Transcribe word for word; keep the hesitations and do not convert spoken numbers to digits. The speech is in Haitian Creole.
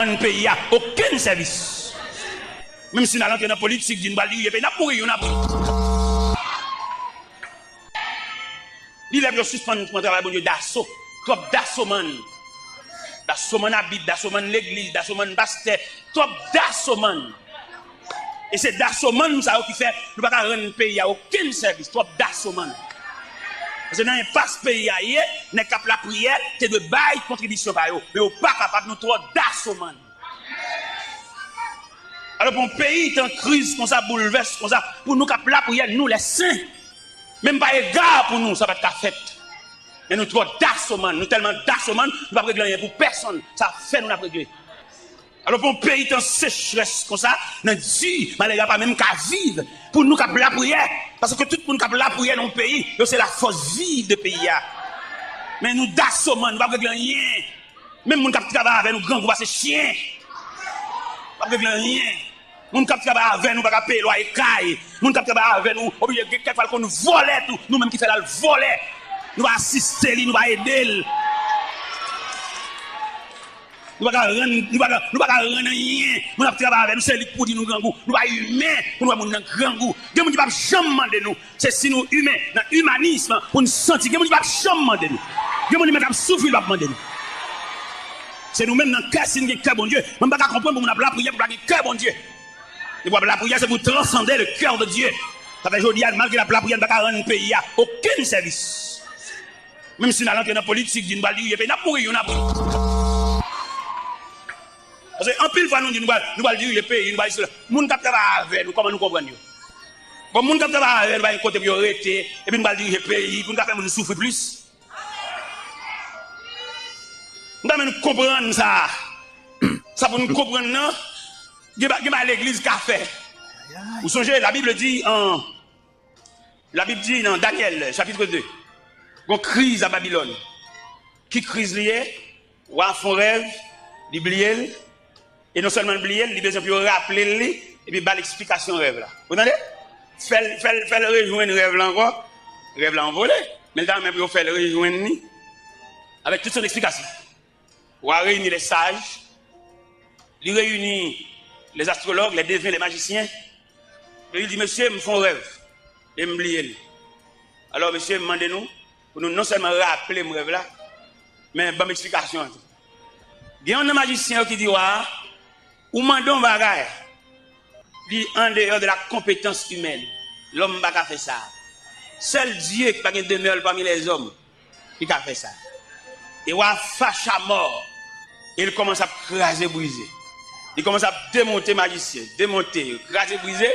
rann peyi a okenn sèvis. Menm si n al antre nan politik, di n pral dirije peyi, n ap mouri youn apre. Li lè pou yo sispann pran travay Bondye daso. Twòp dasomann. Dasomann abit, dasomann legliz, dasomann pastè. Twòp dasomann. E se dasomann sa yo ki fè nou pa ka rann peyi a okenn sèvis. Twòp dasomann. Paske nan enpas peyi a ye, nèg k ap lapriyè te dwe bay kontribisyon pa yo. Men yo pa kapab, nou twò dasomann. Alò, pou yon peyi te an kriz konsa, boulvès konsa, pou nou k ap lapriyè, nou lèsen, menm pa ega pou nou, sa pa t ka fèt. Men nou twò dasomann, nou tèlman dasomann, nou p ap regle anyen pou pèsonn. Sa fè nou n ap regle. Alò, pou yon peyi te an sechrès konsa, nan di, malere a pa menm ka viv, pou nou k ap lapriyè, paske tout moun k ap lapriyè nan yon peyi, yo se lafòs viv de peyi a. Men nou dasomann, nou p ap regle anyen. Menm moun k ap travay avè nou grangou pase chen. P ap regle anyen. Moun k ap travay avè nou pa ka peye lwaye kay. Moun k ap travay avè nou oblije gen kèk fwa l konn vòlè tou. Nou menm ki fè l al vòlè. Nou pa asiste li, nou pa ede l. Nou pa ka rann, nou pa ka, nou pa ka rann anyen. Moun ap travay avè nou, se li k pou di nou grangou. Nou pa imen pou nou wè moun nan grangou. Gen moun ki p ap janm mande nou. Se si nou imen, nan imanism, pou n santi. Gen moun ki p ap janm mande nou. Gen moun li menm k ap soufri, li p ap mande nou. Se nou menm nan kè, si n gen kè Bondye. Mwen m pa ka konprann pou moun ap lapriyè, pou pa gen kè Bondye. Depi w ap lapriyè, se pou transande le cœur de Dieu. Sa fè jodi a, malgre n ap lapriyè, n pa ka rann peyi a okenn sèvis. Menm si n al antre nan politik, di n pral dirije peyi, n ap mouri youn apre. Paske anpil fwa nou di nou pral, nou pral dirije peyi, nou pral isit la. Moun k ap travay avè nou, kòman nou konprann yo? Bon, moun k ap travay avè nou, pa gen kote pou yo rete, epi nou pral dirije peyi, pou nou ka fè moun soufri plis. M ta renmen nou konprann sa. Sa pou nou konprann nan, gen ba-, gen bagay legliz ka fè. Ou sonje, la Bible di an, la Bib di nan Daniel, chapitre deux, gon kriz a Babilòn. Ki kriz li ye? Wa fè yon rèv, li bliye l, e non sèlman l bliye l, li bezwen pou yo raple l li, epi ba l eksplikasyon rèv la. Ou tande? Fè l, fè l, fè l rejwenn rèv la ankò. Rèv la anvole, men l ta renmen pou yo fè l rejwenn li avèk tout son eksplikasyon. Wa reyini les sages, li reyini les astrologues, les devins, les magiciens. Epi li di, "Mesye, m fè yon rèv, e m bliye l. Alò, mesye, m mande nou, pou nou non sèlman raple m rèv la, men ban m eksplikasyon an tou." Gen youn nan majisyen yo ki di wa a, "Ou mande yon bagay ki andeyò de la konpetans imèn. Lòm pa ka fè sa. Sèl Dye ki pa gen demè l pami lèzòm ki ka fè sa." E wa a fache amò, e l kòmanse ap kraze brize. Li kòmanse ap demonte majisyen, demonte, kraze brize.